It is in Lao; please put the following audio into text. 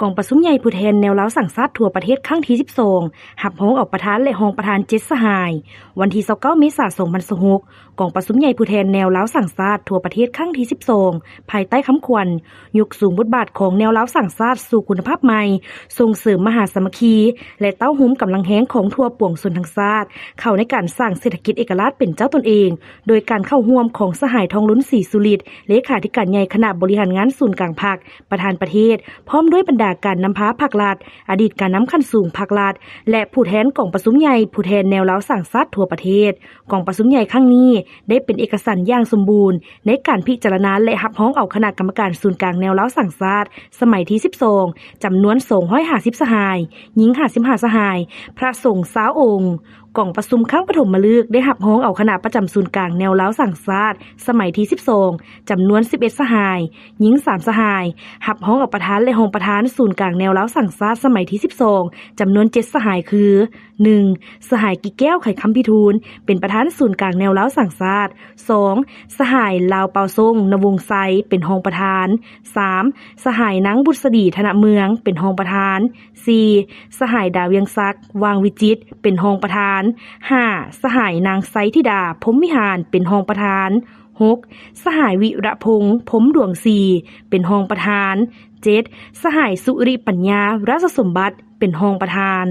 ກອງປະຊຸມໃຫຍ່ຜູ້ແທນແນວລາວສ້າງຊາດທົ່ວປະເທດຄັ້ງທີສິບສອງ ຮັບຮອງເອົາປະທານ ແລະ ຮອງປະທານເຈັດສະຫາຍ. ວັນທີຊາວເກົ້າ ເມສາ ສອງພັນຊາວຫົກ ກອງປະຊຸມໃຫຍ່ຜູ້ແທນແນວລາວສ້າງຊາດທົ່ວປະເທດຄັ້ງທີສິບສອງ ພາຍໃຕ້ຄຳຂວັນ ຍົກສູງບົດບາດຂອງແນວລາວສ້າງຊາດສູ່ຄຸນນະພາບໃໝ່, ສົ່ງເສີມມະຫາສາມັກຄີ ແລະ ເຕົ້າໂຮມກຳລັງແຮງຂອງທົ່ວປວງຊົນທັງຊາດ ເຂົ້າໃນການສ້າງເສດຖະກິດເອກະລາດເປັນເຈົ້າຕົນເອງ, ໂດຍການເຂົ້າຮ່ວມຂອງສະຫາຍ ທອງລຸນ ສີສຸລິດ ເລຂາທິການໃຫຍ່ຄະນະບໍລິຫານງານສູນກາງພັກ, ປະທານປະເທດ ພ້ອມດ້ວຍບັນດາການນຳພາພັກລັດ, ອະດີດການນຳຂັ້ນສູງພັກລັດ ແລະ ຜູ້ແທນກອງປະຊຸມໃຫຍ່ຜູ້ແທນແນວລາວສ້າງຊາດທົ່ວປະເທດ. ກອງປະຊຸມໃຫຍ່ຄັ້ງນີ້ໄດ້ເປັນເອກະສັນຢ່າງສົມບູນໃນການພິຈາລະນາ ແລະ ຮັບຮອງເອົາຄະນະກຳມະການສູນກາງແນວລາວສ້າງຊາດ ສະໄໝທີສິບສອງ ຈຳນວນສອງຮ້ອຍຫ້າສິບສະຫາຍ, ຍິງຫ້າສິບຫ້າສະຫາຍ, ພະສົງຊາວອົງ. ກອງປະຊຸມຄັ້ງປະຖົມມະລຶກໄດ້ຮັບຮອງເອົາຄະນະປະຈຳສູນກາງແນວລາວສ້າງຊາດ ສະໄໝທີສິບສອງ ຈຳນວນສິບເອັດສະຫາຍ, ຍິງສາມສະຫາຍ, ຮັບຮອງເອົາປະທານ ແລະ ຮອງປະທານສູນກາງແນວລາວສ້າງຊາດ ສະໄໝທີສິບສອງ ຈຳນວນເຈັດສະຫາຍ ຄື ໜຶ່ງ ສະຫາຍ ກິແກ້ວ ໄຂຄຳພິທູນ ເປັນປະທານສູນກາງແນວລາວສ້າງຊາດ, ສອງ ສະຫາຍ ລາວເປົາຊົງ ນະວົງໄຊ ເປັນຮອງປະທານ, ສາມ ສະຫາຍ ນາງ ບຸດສະດີ ທະນະເມືອງ ເປັນຮອງປະທານ, ສີ່ ສະຫາຍ ດາວຽງສັກ ຫວ່າງວິຈິດ ເປັນຮອງປະທານ, ຫ້າ ສະຫາຍ ນາງ ໄຊທິດາ ພົມວິຫານ ເປັນຮອງປະທານ, ຫົກ ສະຫາຍ ວິລະພົງ ພົມດວງສີ ເປັນຮອງປະທານ, ເຈັດ ສະຫາຍ ສຸລິປັນຍາ ຣາຊະສົມບັດ ເປັນຮອງປະທານ.